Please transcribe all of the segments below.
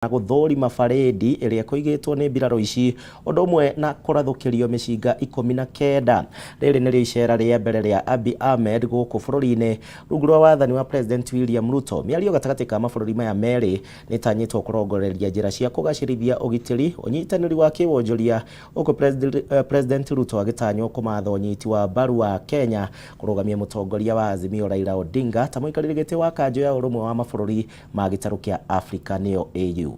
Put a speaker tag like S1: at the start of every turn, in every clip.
S1: Gũthũrima barĩndi ĩrĩa ĩkũigĩtwo nĩ mbirarũ ici ũndũ ũmwe na kũrathũkĩrio mĩcinga 19. Rĩrĩ nĩrĩo icera rĩa mbere rĩa Abiy Ahmed gũkũ bũrũri-inĩ rungu rwa wathani wa President William Ruto. Mĩario gatagatĩ ka mabũrũri maya merĩ nĩtanyĩtwo kũrongoreria njĩra cia kũgacĩrithia ũgitĩri, ũnyitanĩri wa kĩwonjoria gũkũ President Ruto agĩtanywo kũmatha ũnyiti wa mbaru wa Kenya kũrũgamia mũtongoria wa Azimio Raila Odinga ta mũikarĩri gĩtĩ wa kanjũ ya ũrũmwe wa mabũrũri ma gĩtarũ kĩa Afrika nĩyo AU.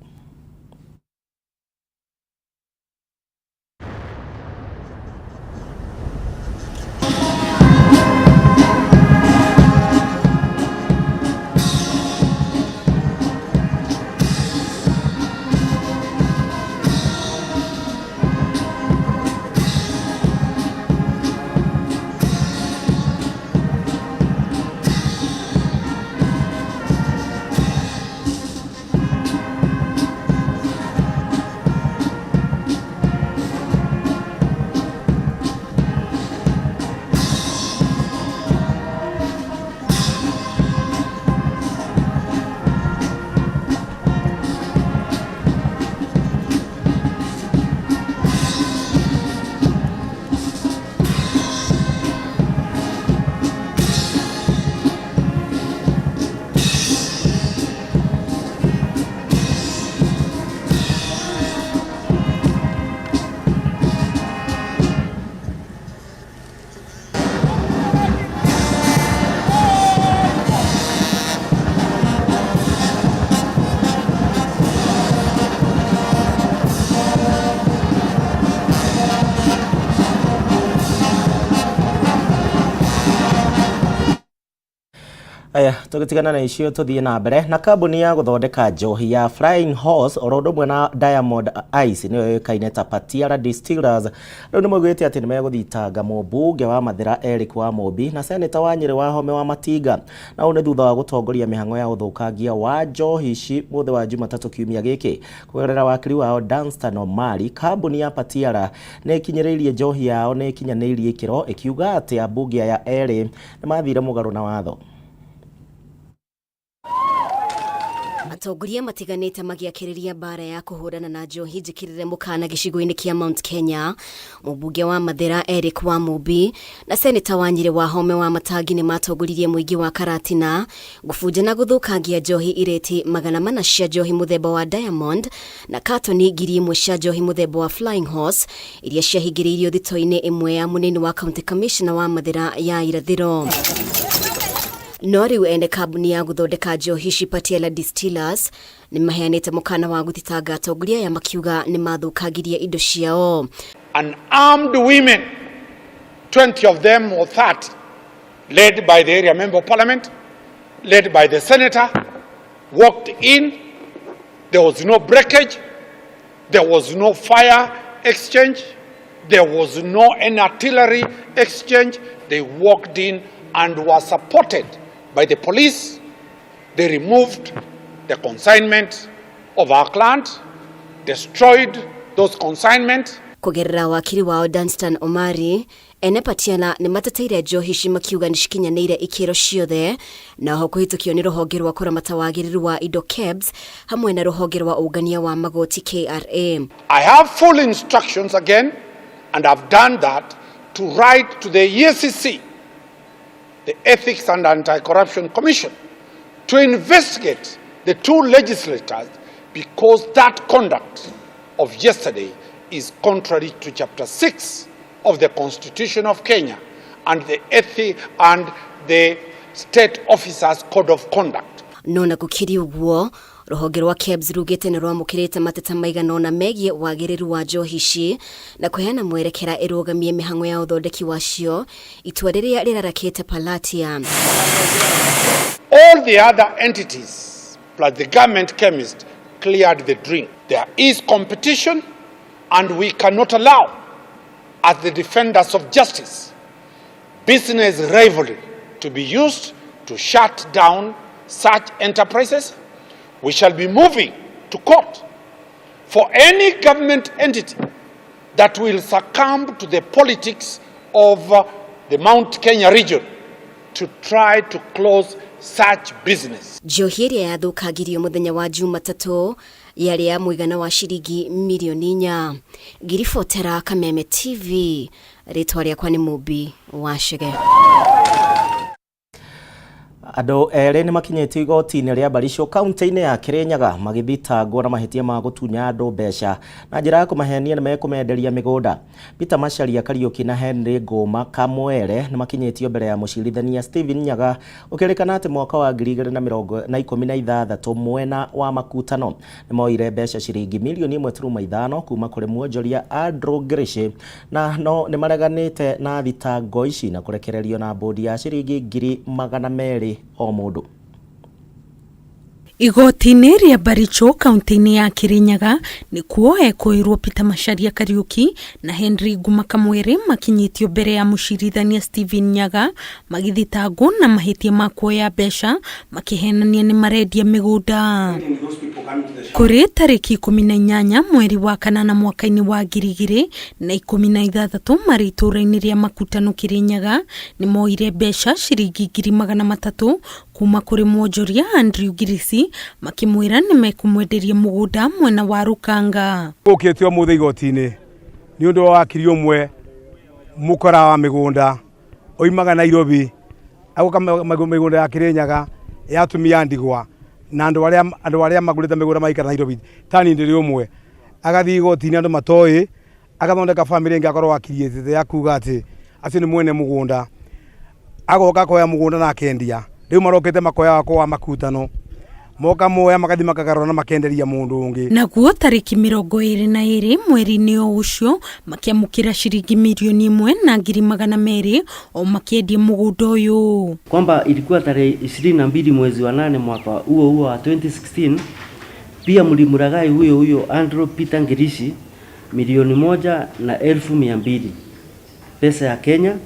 S1: Aya, tũgĩtigana na icio tũthiĩ na mbere na kambuni ya gũthondeka njohi ya Flying Horse oro ũndũ ũmwe na Diamond Ice nĩyo yũĩkaine ta Patiala Distillers rĩu nĩ maugĩte atĩ nĩ megũthitanga mũmbunge wa Mathĩra Eric Wamũmbi na seneta wa Nyĩrĩ Wahome wa Matinga na ũũ nĩ thutha wa gũtongoria mĩhang'o ya ũthũkangia wa njohi ici mũthĩ wa Jumatatũ kiumia gĩkĩ. Kũgerera wakiri wao Danstan Omari, kambuni ya Patiala nĩ ĩkinyĩrĩirie njohi yao nĩ ĩkinyanĩirie ikĩro ĩkiuga atĩ ambunge aya erĩ nĩ mathire mũgarũ na watho.
S2: Atongoria matiganĩte magĩakĩrĩria mbara ya kũhũrana na njohi njĩkĩrĩre mũkana gĩcigo-inĩ kĩa Mount Kenya. Mũmbunge wa Mathĩra Eric Wamũmbi na seneta wa Nyĩrĩ Wahome wa Matangi nĩ matongoririe mũingĩ wa Karatina gũbunja na gũthũkangia njohi irĩti 400 cia njohi mũthemba wa Diamond na katoni 1000 cia njohi mũthemba wa Flying Horse iria ciahingĩrĩirio thito-inĩ ĩmwe ya mũnini wa County Commissioner wa Mathĩra ya Irathĩro. No rĩu ene kambuni ya gũthondeka njohi ici Patiala Distillers nĩ maheanĩte mũkana wa gũthitanga atongoria aya makiuga nĩ mathũkangirie indo ciao.
S3: Unarmed women, 20 of them or 30, led by the area member of parliament, led by the senator, walked in. There was no breakage. There was no fire exchange. There was no any artillery exchange. They walked in and were supported by the police. They removed the consignment of our client, destroyed those consignment.
S2: Kũgerera wakiri wao Danstan Omari, ene Patiala nĩ mateteire njohi ici makiuga nĩ cikinyanĩire ikĩro ciothe na oho kũhĩtũkio nĩ rũhonge rwa kũramata wagĩrĩru wa indo KEBS hamwe na rũhonge rwa ũngania wa magoti KRA.
S3: I have full instructions again, and I've done that, to write to the EACC, the Ethics and Anti-Corruption Commission, to investigate the two legislators because that conduct of yesterday is contrary to Chapter 6 of the Constitution of Kenya and the Ethics and the State Officers Code of Conduct.
S2: No na gũkĩrĩ ũguo, rũhonge rwa KEBS rugĩte nĩ rwamũkĩrĩte mateta maigana ũna megiĩ wagĩrĩru wa njohi ici na kũheana mwerekera ĩrũgamie mĩhang'o ya ũthondeki wacio, itua rĩrĩa rĩrarakĩte Palatia.
S3: All the other entities plus the government chemist cleared the drink. There is competition and we cannot allow, as the defenders of justice, business rivalry to be used to shut down such enterprises. We shall be moving to court for any government entity that will succumb to the politics of the Mount Kenya region to try to close such business.
S2: Njohi ĩrĩa yathũkangirio mũthenya wa Jumatatũ Yarĩ ya mũigana wa ciringi mirioni 4. Ngiribotera Kameme TV, rĩtwa rĩakwa nĩ Mũmbi wa Chege.
S1: Andũ erĩ nĩ makinyĩtio igoti-inĩ rĩa Barisho kaunti-inĩ ya Kirinyaga magĩthitangwo na mahĩtia ma gũtunya andũ mbeca na njĩra ya kũmahenia nĩ mekũmenderia mĩgũnda. Peter Macharia Kariuki na Henry Ngũma Kamwere nĩ makinyĩtio mbere ya mũcirithania Stephen Nyaga gũkĩrĩkana atĩ mwaka wa 2016 mwena wa Makutano nĩ moire mbeca ciringi mirioni 1.5 kuma kũrĩ mwonjoria Andrew Ngirici na no nĩ mareganĩte na thitango ici na kũrekererio na mbũndi ya ciringi 200,000 o mũndũ.
S4: Igoti-inĩ rĩa Baricho kaunti-inĩ ya Kirinyaga nĩkuo ekũĩrwo Peter Macharia Kariuki na Henry Nguma Kamwere makinyĩtio mbere ya mũcirithania Stephen Nyaga magĩthitangwo na mahĩtia ma kuoya mbeca makĩhenania nĩ marendia mĩgũnda. Kũrĩ tarĩki 18 mweri wa kanana mwaka-inĩ wa 2016 marĩ itũũra-inĩ rĩa Makutano Kirinyaga nĩ moire mbeca ciringi 300,000 kuma kũrĩ mwonjoria Andrew Ngirici makĩmwĩra nĩ mekũmwenderia mũgũnda mwena wa Rukanga.
S5: Gũkĩtio mũthĩ igoti-inĩ nĩ ũndũ wa wakiri ũmwe mũkora wa mĩgũnda oimaga Nairobi agoka mĩgũnda ya Kirinyaga ya atumia ndigwa na andũ arĩa magũrĩte mĩgũnda maikara Nairobi tani ndĩrĩ ũmwe agathiĩ igoti-inĩ andũ matoĩ agathondeka famĩlĩ ĩngĩ akorwo wakiri ĩtĩte ya kuga atĩ acio nĩ mwene mũgũnda agoka akoya mũgũnda na akendia rĩu marokĩte makoya wakwa wa Makutano moka moya makathi makagarũra na makenderia mũndũ ũngĩ.
S4: Naguo tarĩki 22 mweri-inĩ o ũcio makĩamũkĩra ciringi milioni 1,200,000 o makĩendia mũgũnda ũyũ.
S6: Kwamba ilikuwa tarehe 22 mwezi wa 8 mwaka huo huo wa 2016 pia mlimlaghai huyo huyo Andrew Peter Ngirici 1,200,000 pesa ya Kenya,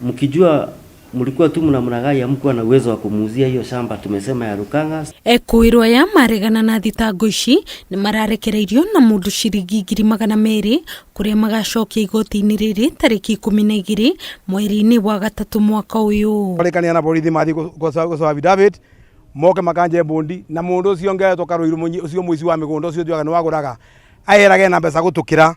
S6: mkijua mlikuwa tu mnamlaghai, hamkuwa na uwezo wa kumuuzia hiyo shamba tumesema ya Rukanga.
S4: Ekũĩrwo aya maregana na thitango ici nĩ mararekereirio na mũndũ ciringi 200,000 kũrĩa magacokia igoti-inĩ rĩrĩ tarĩki 12 mweri-inĩ wa gatatũ mwaka ũyũ.
S5: Marĩkania na borithi mathiĩ gũcoa affidavit moke makanje mbundi na mũndũ ũcio ngeretwo Karũirũ ũcio mũici wa mĩgũnda ũcio njugaga nĩ wagũraga aherage na mbeca gũtũkĩra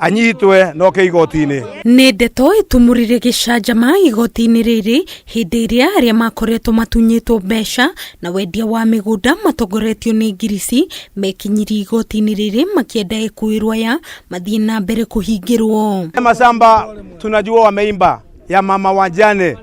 S5: anyitwe noke igoti-inĩ.
S4: Nĩ ndeto ĩtumũrire gĩcanjama igoti-inĩ rĩrĩ hĩndĩ ĩrĩa arĩa makoretwo matunyĩtwo mbeca na wendia wa mĩgũnda matongoretio nĩ Ngirici mekinyirie igoti-inĩ rĩrĩ makĩenda ekuĩrwo aya mathiĩ na mbere kũhingĩrwo.
S5: Mashamba tunajua wameimba ya mama wajane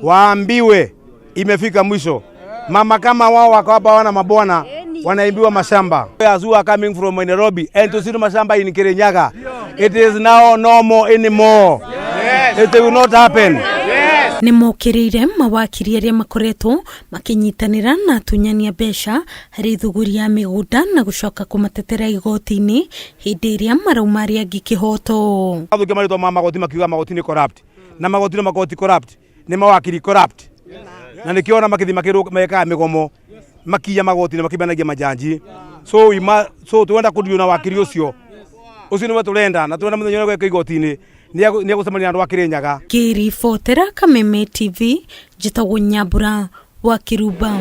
S5: waambiwe imefika mwisho. Mama kama wao wako hapa wana mabwana wanaimbiwa mashamba. As are coming from Nairobi and to see mashamba in Kirinyaga. It is now no more anymore. Yes. It will not happen.
S4: Yes. Nĩ mokĩrĩire mawakiri arĩa makoretwo makĩnyitanĩra na atunyani mbeca harĩ thũgũri ya mĩgũnda na gũcoka kũmatetera igoti-inĩ hĩndĩ ĩrĩa marauma arĩa angĩ kĩhoto.
S5: Athũkia marĩtwa ma magoti makiuga magoti nĩ corrupt na magoti no magoti corrupt nĩ mawakiri corrupt na nĩkĩo ona makĩthiĩ mekaga mĩgomo makiya magoti na makĩbanagia majanji so so twenda kũndio na wakiri ũcio ũcio nĩwe tũrenda na tũrenda mũthenya ũrĩa gweka igoti-inĩ nĩ egũcemania na andũ a Kirinyaga.
S4: Ngĩribotera Kameme TV njĩtagwo Nyambura wa Kĩrumba.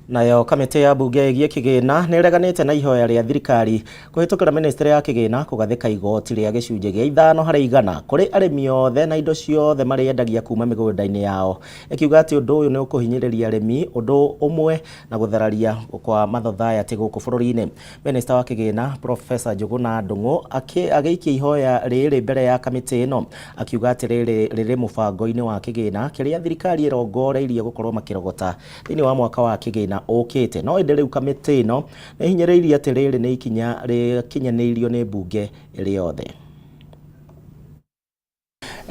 S1: Nayo kamĩtĩ ya mbunge ĩgiĩ kĩgĩna nĩ ĩreganĩte na ihoya rĩa thirikari kũhĩtũkĩra ministry ya kĩgĩna kũgathĩka igoti rĩa gĩcunjĩ gĩa 5% kũrĩ arĩmi othe na indo ciothe marĩendagia kuma mĩgũnda-inĩ yao, ĩkiuga atĩ ũndũ ũyũ nĩ ũkũhinyĩrĩria arĩmi ũndũ ũmwe na gũthararia kwa mathothayatĩ gũkũ bũrũri-inĩ. Minista wa kĩgĩna Professor Njuguna Ndung'u agĩikia ihoya rĩrĩ mbere ya kamĩtĩ ĩno akiuga atĩ rĩrĩ rĩrĩ mũbango-inĩ wa kĩgĩna kĩrĩa thirikari ĩrongoreirie gũkorwo makĩrogota thĩinĩ wa mwaka wa kĩgĩna ũkĩte. No ĩndĩ rĩu kamĩtĩ ĩno nĩ ĩhinyĩrĩirie atĩ rĩrĩ nĩ ikinya rĩkinyanĩirio nĩ mbunge ĩrĩ yothe.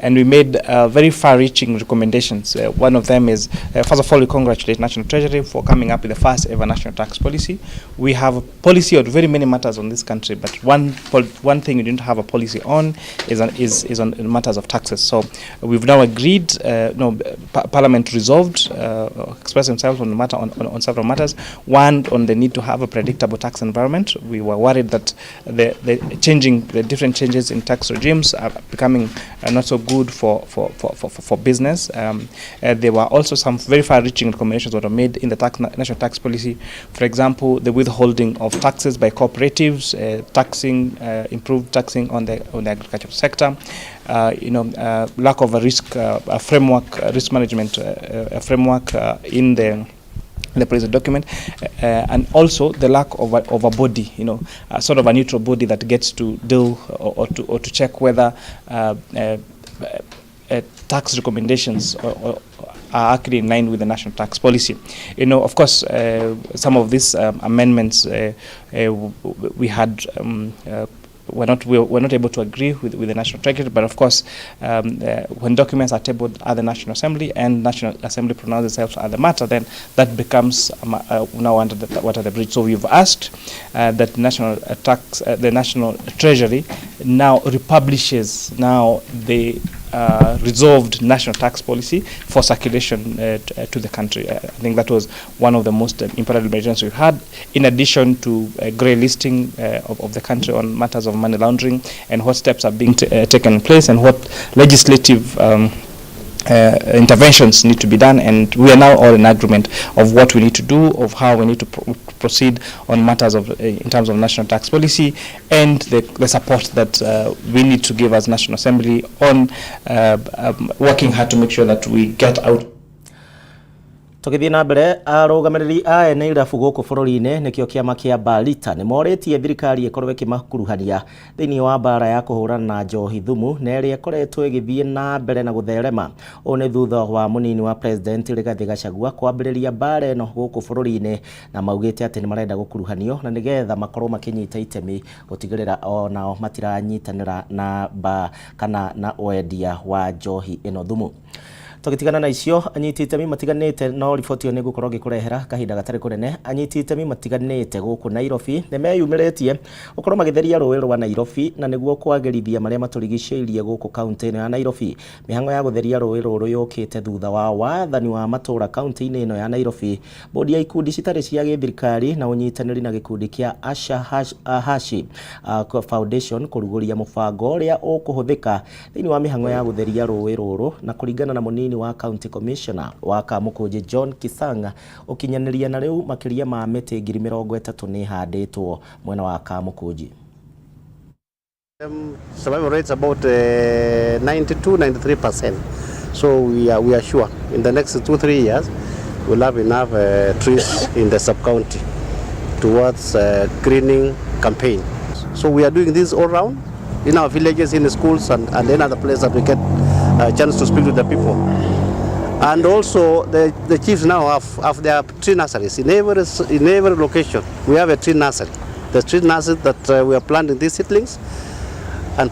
S7: And we made very far-reaching recommendations. One of them is, first of all, we congratulate National Treasury for coming up with the first ever national tax policy. We have a policy on very many matters on this country, but one thing we didn't have a policy on is on matters of taxes. So we've now agreed, Parliament resolved, expressed themselves on the matter on several matters. One, on the need to have a predictable tax environment. We were worried that the different changes in tax regimes are becoming not so good good for business. There were also some very far-reaching recommendations that were made in the national tax policy. For example, the withholding of taxes by cooperatives, taxing, improved taxing on the agricultural sector, lack of a risk a framework, risk management a framework in the present document, and also the lack of a body, sort of a neutral body that gets to deal or to check whether tax recommendations are actually in line with the national tax policy. Of course, some of these amendments we had. We're not able to agree with the National Treasury, but of course, when documents are tabled at the National Assembly and National Assembly pronounces itself at the matter, then that becomes now under the water the bridge. So we've asked that the National Treasury now republishes now the resolved national tax policy for circulation to the country. I think that was one of the most important deliberations we've had, in addition to grey listing of the country on matters of money laundering and what steps are being taken in place and what legislative interventions need to be done. And we are now all in agreement of what we need to do, of how we need to proceed on matters of in terms of national tax policy, and the support that we need to give as National Assembly on working hard to make sure that we get out.
S1: Tũgĩthiĩ na mbere, arũgamĩrĩri a ene irabu gũkũ bũrũri-inĩ, nĩkĩo kĩama kĩa Balita, nĩ morĩtie thirikari ĩkorwo ĩkĩmakuruhania thĩinĩ wa mbara ya kũhũrana na njohi thumu na ĩrĩa ĩkoretwo ĩgĩthiĩ na mbere na gũtherema. Ũũ nĩ thutha wa mũnini wa president Rigathĩ Gachagua kwambĩrĩria mbara ĩno gũkũ bũrũri-inĩ, na maugĩte atĩ nĩ marenda gũkuruhanio na nĩgetha makorwo makĩnyita itemi gũtigĩrĩra onao matiranyitanĩra na mba kana na wendia wa njohi ĩno thumu. Tũgĩtigana na icio, anyiti itemi matiganĩte, no riboti ĩyo nĩ ngũkorwo ngĩkũrehera kahinda gatarĩ kũnene. Anyiti itemi matiganĩte gũkũ Nairobi nĩ meyumĩrĩtie gũkorwo magĩtheria rũĩ rwa Nairobi na nĩguo kwagĩrithia marĩa matũrigicĩirie gũkũ kaunti ĩno ya Nairobi. Mĩhang'o ya gũtheria rũĩ rũrũ yũkĩte thutha wa wathani wa matũũra kaunti-inĩ ĩno ya Nairobi, bodi ya ikundi citarĩ cia gĩthirikari na ũnyitanĩri na gĩkundi kĩa Asha Hashi Foundation kũrugũria mũbango ũrĩa ũkũhũthĩka thĩinĩ wa mĩhang'o ya gũtheria rũĩ rũrũ. Na kũringana na mũnini wa county commissioner wa Kamukunji John Kisanga, ũkinyanĩria na rĩu makĩria ma mĩtĩ 30,000 nĩ ĩhandĩtwo mwena wa Kamukunji.
S8: Survival rates about 92, 93%. So we are sure in the next 2, 3 years, we'll have enough trees in the sub-county towards greening campaign. So we are doing this all round in our villages, in the schools, and in other places that we get a chance to speak to the people. And also the chiefs now have their tree nurseries. In every location, we have a tree nursery. The tree nursery that we are planting these seedlings, and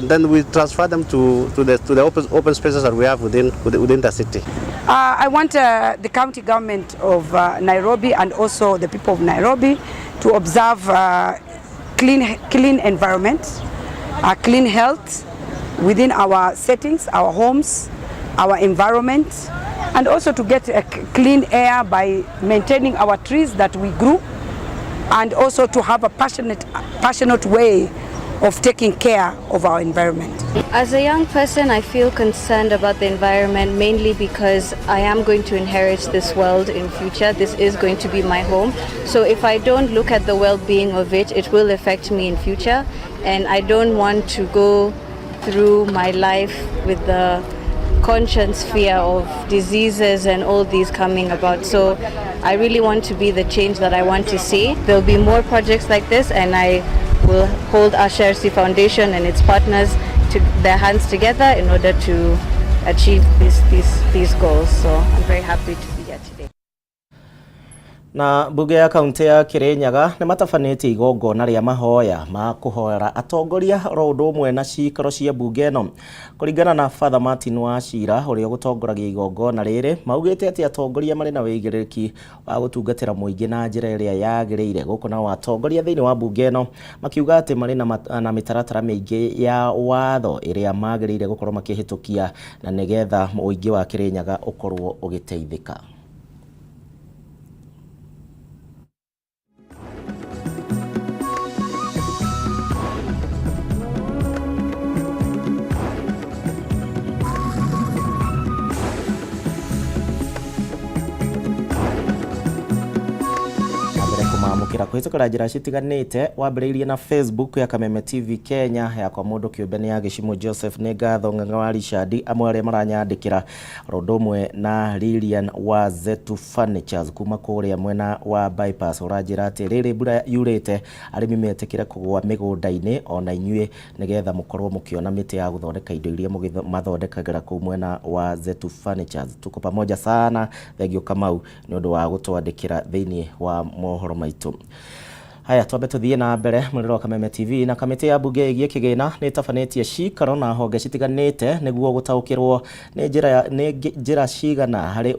S8: then we transfer them to the open spaces that we have within the city.
S9: I want the county government of Nairobi and also the people of Nairobi to observe clean environment, clean health within our settings, our homes, our environment, and also to get a clean air by maintaining our trees that we grew, and also to have a passionate way of taking care of our environment.
S10: As a young person, I feel concerned about the environment, mainly because I am going to inherit this world in future. This is going to be my home. So if I don't look at the well-being of it, it will affect me in future. And I don't want to go through my life with the conscience fear of diseases and all these coming about. So I really want to be the change that I want to see. There'll be more projects like this, and I will hold Asha Hersi Foundation and its partners to their hands together in order to achieve these goals. So I'm very happy to be here today.
S1: Na mbunge ya kaunti ya Kirinyaga nĩ matabanĩtie igongona rĩa mahoya ma kũhoera atongoria oro ũndũ ũmwe na cikaro cia mbunge ĩno. Kũringana na Father Martin Wachira, ũrĩa ũgũtongoragia igongona rĩrĩ, maugĩte atĩ atongoria marĩ na wĩigĩrĩrĩki wa gũtungatĩra mũingĩ na njĩra ĩrĩa yagĩrĩire. Gũkũ nao atongoria thĩinĩ wa mbunge ĩno makiuga atĩ marĩ na mĩtaratara mĩingĩ ya watho ĩrĩa magĩrĩire gũkorwo makĩhĩtũkia na nĩgetha mũingĩ wa Kirinyaga ũkorwo ũgĩteithĩka. Ũratwandĩkĩra kũhĩtũkĩra njĩra citiganĩte, wambĩrĩirie na Facebook ya Kameme TV Kenya, yakwa mũndũ kĩũmbe nĩ ya Gĩcimũ Joseph, nĩ ngatho Ng'ang'a wa Richard, amwe arĩa maranyandĩkĩra oro ũndũ ũmwe na Lilian wa Zetu Furnitures kuma kũrĩa mwena wa Bypass, ũranjĩra atĩ rĩrĩ mbura yurĩte arĩmi metĩkĩre kũgũa mĩgũnda-inĩ ona inyuĩ nĩgetha mũkorwo mũkĩona mĩtĩ ya gũthondeka indo iria mathondekagĩra kũu mwena wa Zetu Furnitures. Tuko pamoja sana, thengio Kamau nĩ ũndũ wa gũtwandĩkĩra thĩinĩ wa mohoro maitũ. Haya, twambe tũthiĩ na mbere mwĩrĩro wa Kameme TV. Na kamĩtĩ ya mbunge ĩgiĩ kĩgĩna nĩ ĩtabanĩtie cikaro na honge citiganĩte nĩguo gũtaũkĩrwo nĩ njĩra cigana harĩ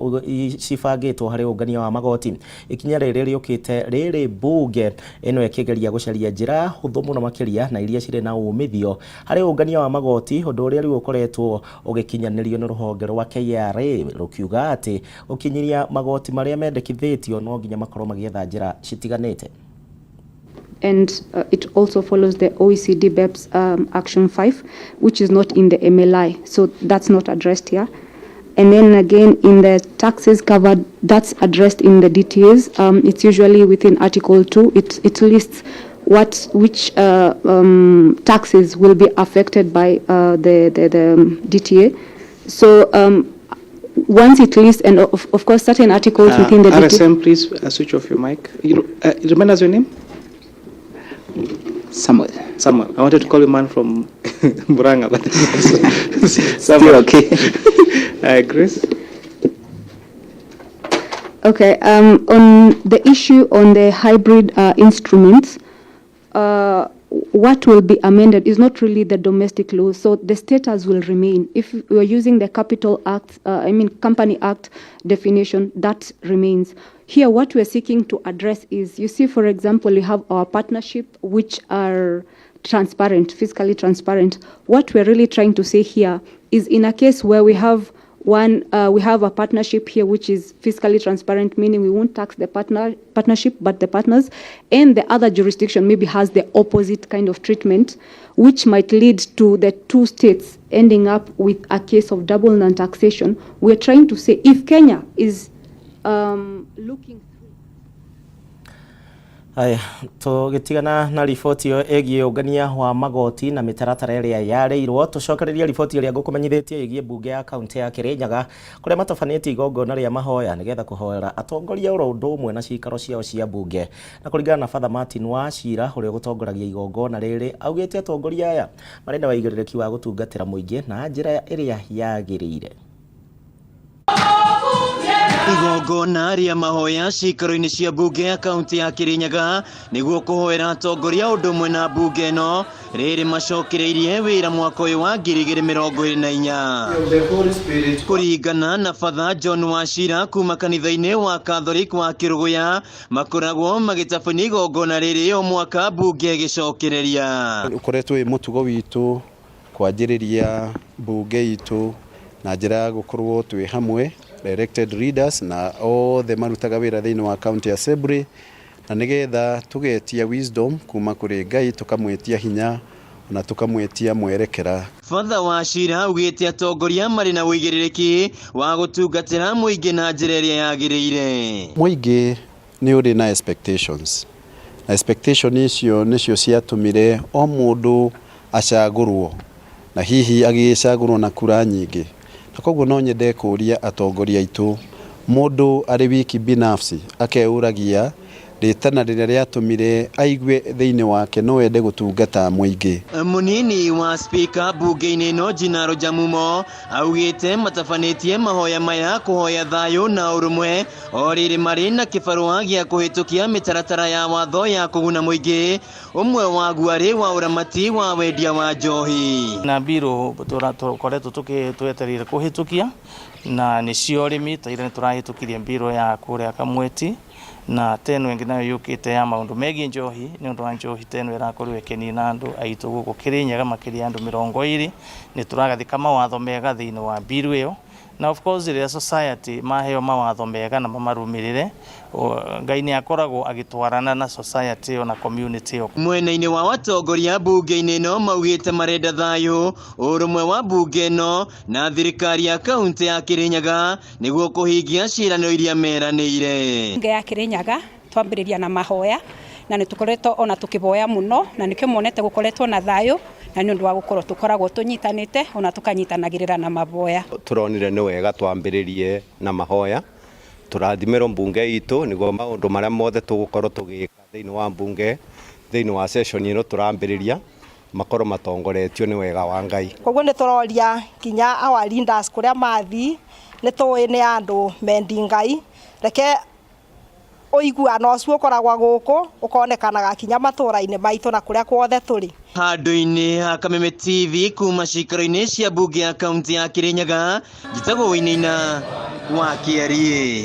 S1: cibangĩtwo harĩ ũngania wa magoti. Ikinya rĩrĩ rĩũkĩte rĩrĩ mbunge ĩno ĩkĩgeria gũcaria njĩra hũthũ mũno makĩria na iria cirĩ na umithio harĩ ũngania wa magoti, ũndũ ũrĩa rĩu ũkoretwo ũgĩkinyanĩrio nĩ rũhonge rwa KRA rũkiuga atĩ gũkinyiria magoti marĩa mendekithĩtio no nginya makorwo magĩetha njĩra citiganĩte.
S11: And it also follows the OECD BEPS Action 5, which is not in the MLI, so that's not addressed here. And then again, in the taxes covered, that's addressed in the DTAs. It's usually within Article 2. It lists which taxes will be affected by the DTA. So once it lists, and of course, certain articles within the DTA.
S7: RSM, please switch off your mic. You remind us your name?
S12: Samuel.
S7: Samuel. I wanted to call you man from Murang'a, but Samuel.
S12: Okay.
S7: Grace?
S11: Okay. On the issue on the hybrid instruments, what will be amended is not really the domestic law, so the status will remain. If we are using the Capital Act, Company Act definition, that remains. Here, what we're seeking to address is, you see, for example, you have our partnership, which are transparent, fiscally transparent. What we're really trying to say here is, in a case where we have we have a partnership here which is fiscally transparent, meaning we won't tax the partnership, but the partners, and the other jurisdiction maybe has the opposite kind of treatment, which might lead to the two states ending up with a case of double non-taxation. We're trying to say if Kenya is looking.
S1: Haya, tũgĩtigana na riboti ĩyo ĩgiĩ ũngania wa magoti na mĩtaratara ĩrĩa yarĩirwo, tũcokererie riboti ĩrĩa ngũkũmenyithĩtie ĩgiĩ mbunge ya kaunti ya Kirinyaga kũrĩa matabanĩtie igongona rĩa mahoya nĩgetha kũhoera atongoria oro ũndũ ũmwe na cikaro ciao cia mbunge. Na kũringana na Father Martin wa Cira ũrĩa ũgũtongoragia igongona rĩrĩ, augĩte atongoria aya marĩ na waigĩrĩrĩki wa gũtungatĩra mũingĩ na njĩra ĩrĩa yagĩrĩire.
S13: Igongona rĩa mahoya cikaro-inĩ cia mbunge ya kaunti ya Kirinyaga nĩguo kũhoera atongoria ũndũ ũmwe na mbunge ĩno rĩrĩ macokereirie wĩra mwaka ũyũ wa 2024. Kũringana na Father John Wachira kuma kanitha-inĩ wa Catholic wa Kĩrũgũya, makoragwo magĩtabania igongona rĩrĩ o mwaka mbunge ĩgĩcokereria.
S14: Ũkoretwo wĩ mũtugo witũ kwanjĩrĩria mbunge itũ na njĩra ya gũkorwo twĩ hamwe elected leaders na othe marutaga wĩra thĩinĩ wa county assembly, na nĩgetha tũgetia wisdom kuma kũrĩ Ngai, tũkamwĩtia hinya na tũkamwĩtia mwerekera.
S13: Father Wachira augĩte atongoria marĩ na ũigĩrĩrĩki wa gũtungatĩra mũingĩ na njĩra ĩrĩa yagĩrĩire.
S14: Mũingĩ nĩ ũrĩ na expectations, na expectation icio nĩcio ciatũmire o mũndũ acagũrwo, na hihi agĩcagũrwo na kura nyingĩ. Na koguo no nyende kũria atongoria aitũ, mũndũ arĩ wiki binafsi akeũragia rĩtana rĩrĩa rĩatũmire aigue thĩinĩ wake no ende gũtungata mũingĩ.
S13: Mũnini wa spika mbunge-inĩ ĩno Jinaro Jamumo augĩte matabanĩtie mahoya maya kũhoya thayũ na ũrũmwe o rĩrĩ marĩ na kĩbarũa gĩa kũhĩtũkia mĩtaratara ya watho ya kũguna mũingĩ, ũmwe waguo arĩ wa ũramati wa wendia wa njohi.
S15: Na mbirũ tũkoretwo twetereire kũhĩtũkia na nĩcio ũrĩmi ta ira nĩtũrahĩtũkirie mbirũ ya kũrĩa Kamweti, na teno ĩngĩ nayo yũkĩte ya maũndũ megiĩ njohi nĩ ũndũ wa njohi teno ĩrakorirwo ĩkĩnina andũ aitũ gũkũ Kĩrĩnyaga makĩria andũ 20. Nĩ tũragathĩka mawatho mega thĩinĩ wa mbiru ĩyo, na of course rĩrĩa society maheo mawatho mega na mamarũmĩrĩre, Ngai nĩ akoragwo agĩtwarana na society ĩyo na community ĩyo.
S13: Mwena-inĩ wa watongoria mbunge-inĩ ĩno maugĩte marenda thayũ, ũrũmwe wa mbunge ĩno na thirikari ya kaunti ya Kĩrĩnyaga nĩguo kũhingia ciĩranĩro iria meranĩire.
S16: Mbunge ya Kĩrĩnyaga twambĩrĩria na mahoya Na nĩ tũkoretwo ona tũkĩvoya mũno, na nĩkĩo monete gũkoretwo na thayũ, na nĩ ũndũ wa gũkorwo tũkoragwo tũnyitanĩte ona tũkanyitanagĩrĩra na mavoya.
S17: Turonire nĩ wega twambĩrĩrie na mahoya, tũrathimĩrwo mbunge itũ nĩguo maũndũ marĩa mothe tũgũkorwo tũgĩka thĩinĩ wa mbunge, thĩinĩ wa session ĩno tũrambĩrĩria, makorwo matongoretio nĩ wega wa Ngai.
S18: Koguo nĩ tũroria nginya our leaders kũrĩa mathiĩ, nĩ tũĩ nĩ andũ mendi Ngai, reke ũiguano ũcio ũkoragwo gũkũ ũkonekanaga kinya matũra-inĩ maitũ na kũrĩa kuothe tũrĩ.
S13: Handũ-inĩ ha Kameme TV kuma cikaro-inĩ cia mbunge ya kaunti ya Kirinyaga, njĩtagwo Wainaina wa Kĩariĩ.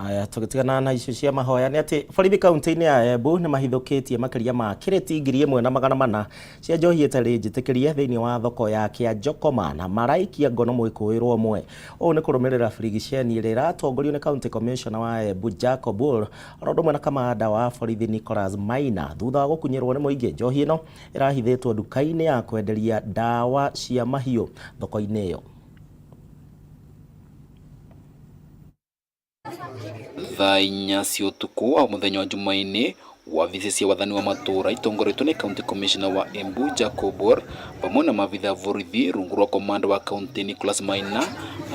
S1: Aya, tũgĩtigana na icio cia mahoya nĩ atĩ borithi kaunti-inĩ ya Embu nĩ mahithũkĩtie makĩria ma kĩrĩti 1400 cia njohi ĩtarĩ njĩtĩkĩrie thĩinĩ wa thoko ya Kĩanjokoma na maraikia ngono mwĩkũĩrwo ũmwe. Ũũ nĩ kũrũmĩrĩra birigiceni ĩrĩa ĩratongorio nĩ County Commissioner wa Embu Jacob Bull oro ũndũ ũmwe na kamanda wa borithi Nicholas Maina thutha wa gũkunyĩrwo nĩ mũingĩ. Njohi ĩno ĩrahithĩtwo nduka-inĩ ya kwenderia ndawa cia mahiũ thoko-inĩ ĩyo.
S19: Thaa 4 cia ũtukũ wa mũthenya wa Jumaine, wabici cia wathani wa matũũra itongoretio nĩ County Commissioner wa Embu Jacob Bor vamwe na maabitha a borithi rungu rwa komanda wa county Nicholas Maina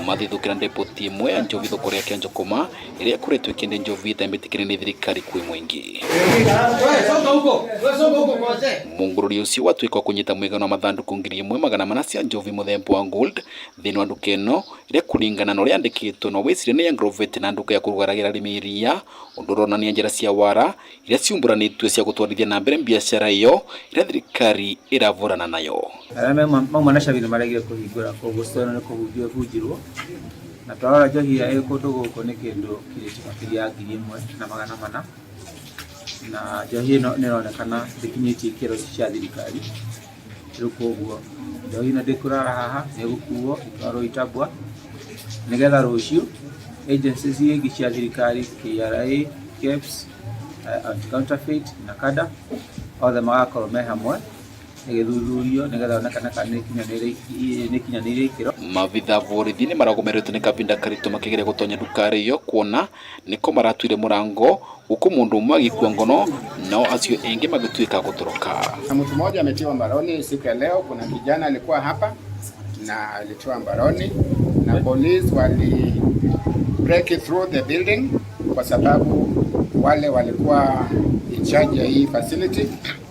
S19: mathithũkĩra ndepoti ĩmwe ya njovi thoko rĩa Kĩanjokoma ĩrĩa ĩkoretwo ĩkĩendia njovi ĩtambĩtĩkĩre nĩ thirikari kwĩ mũingĩ. Mũngũrũri ũcio watuĩka wa kũnyita mũigana wa mathandũkũ 1400 cia njovi mũthemba wa gold thĩinĩ wa nduka ĩno ĩrĩa kũringana na ũrĩa yandĩkĩtwo no wĩcirie nĩ ya Agrovet na nduka ya kũrugaragĩra arĩmi iria, ũndũ ũronania njĩra cia wara iria ciumbũranĩtio cia gũtwarithia na mbere biacara ĩyo ĩrĩa thirikari ĩravũrana nayo.
S20: Arĩa mauma na cabi nĩ maregire kũhingũra, koguo store ĩno nĩ kũhunjio ĩbunjirwo, na twarora njohi ĩrĩa ĩ kũndũ gũkũ nĩ kĩndũ kĩrĩti makĩria ya 1400, na njohi ĩno nĩ ĩronekana ndĩkinyĩtie ikĩro cia thirikari. Rĩu koguo njohi ĩno ndĩkũrara haha, nĩ ĩgũkuo ĩtwarwo Itabwa, nĩgetha rũciũ agencies ingĩ cia thirikari KRA, KEBS, anti-counterfeit na KADA othe magakorwo me hamwe ĩgĩthuthurio nĩgetha onekane kana nĩ ĩkinyanĩire ikĩro.
S19: Maabitha a borithi nĩ maragomeretwo nĩ kahinda karitũ makĩgeria gũtonya nduka ĩyo kuona nĩko maratuire mũrango gũkũ mũndũ ũmwe agĩkua ngono nao acio engĩ magĩtuĩka gũtoroka.
S21: Na mtu mmoja ametiwa mbaroni siku ya leo. Kuna kijana alikuwa hapa na alitiwa mbaroni na police wali break through the building kwa sababu wale walikuwa in charge ya hii facility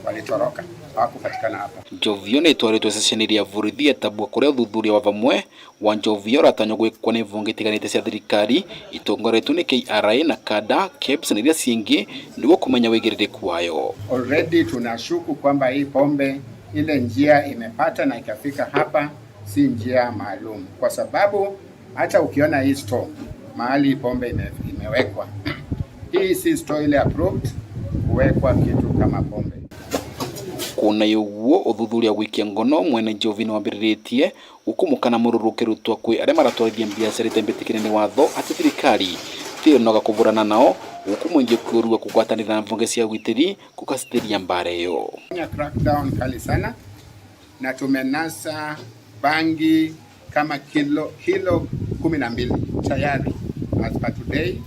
S21: walitoroka, hawakupatikana hapa.
S19: Njovi ĩyo nĩ ĩtwarĩtwo ceceni ya borithi ya Tabwa kũrĩa ũthuthuria wa vamwe wa njovi ĩyo ũratanywo gwĩkwo nĩ honge itiganĩte cia thirikari itongoretio nĩ KRA na KADA, KEBS na iria cingĩ nĩguo kũmenya wĩigĩrĩrĩku wayo.
S21: Already tunashuku kwamba hii pombe ile njia imepata na ikafika hapa si njia maalum, kwa sababu hata ukiona hii store mahali pombe imewekwa, hii si store ile approved kuwekwa kitu kama pombe.
S19: Kuona ũguo ũthuthuria gũikia ngono mwene njovi nĩ wambĩrĩrĩtie gũkũ mũkana mũrũrũ ũkĩrutwo kwĩ arĩa maratwarithia biacara ĩtembĩtĩkĩre nĩ watho atĩ thirikari tĩnoga kũvũrana nao gũkũ mũingĩ ũkĩũrua kũgwatanĩra na mbunge cia ũgitĩri kũgacĩrithia mbara ĩyo.
S21: Crackdown kali sana na tumenasa bangi kama kilo 12 tayari as per today,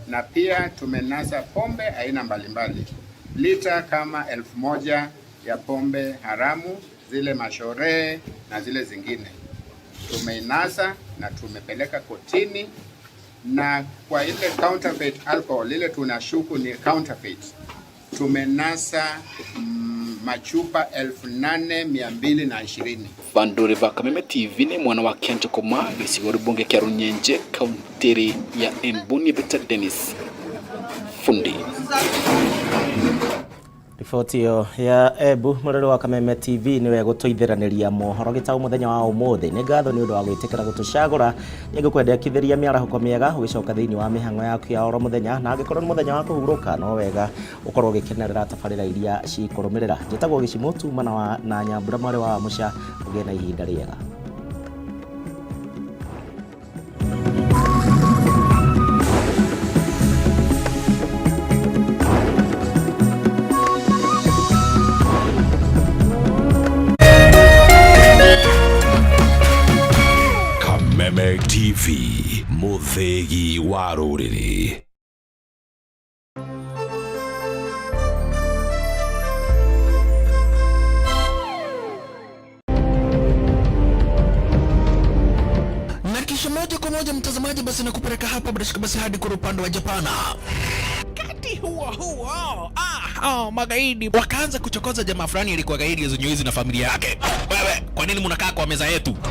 S21: na pia tumenasa pombe aina mbalimbali lita kama 1000 ya pombe haramu, zile mashoree na zile zingine tumeinasa na tumepeleka kotini. Na kwa ile counterfeit alcohol ile tunashuku ni counterfeit, tumenasa machupa 8220.
S19: Bandore va Kameme TV ni mwana wa Kĩanjokoma gĩcigo rĩbunge kĩa Runyenje kaunti ya Embu ni Peter Dennis Fundi.
S1: Riboti ĩyo ya Embu mũrĩrĩ wa Kameme TV nĩwe gũtũithĩranĩria mohoro gĩtaũ mũthenya wa ũmũthĩ. Nĩ ngatho nĩ ũndũ wa gwĩtĩkĩra gũtũcagũra. Nĩ ngũkwendekithĩria mĩarahũko mĩega ũgĩcoka thĩinĩ wa mĩhang'o yaku ya oro mũthenya, na angĩkorwo nĩ mũthenya wa kũhurũka no wega ũkorwo ũgĩkenerera tabarĩra iria cikũrũmĩrĩra. Njĩtagwo Gĩcimũ Tuma na Nyambura mwarĩ wa Mũca, ũgĩe na ihinda rĩega.
S22: Kameme TV, mũthĩgi wa rũrĩrĩ.
S3: kwa moja, mtazamaji, basi nakupeleka hapa bila shaka basi hadi kwa upande wa Japana. Wakati huo huo, ah, magaidi wakaanza kuchokoza jamaa fulani alikuwa gaidi zenyewe na familia yake. Wewe, kwa nini mnakaa kwa meza yetu?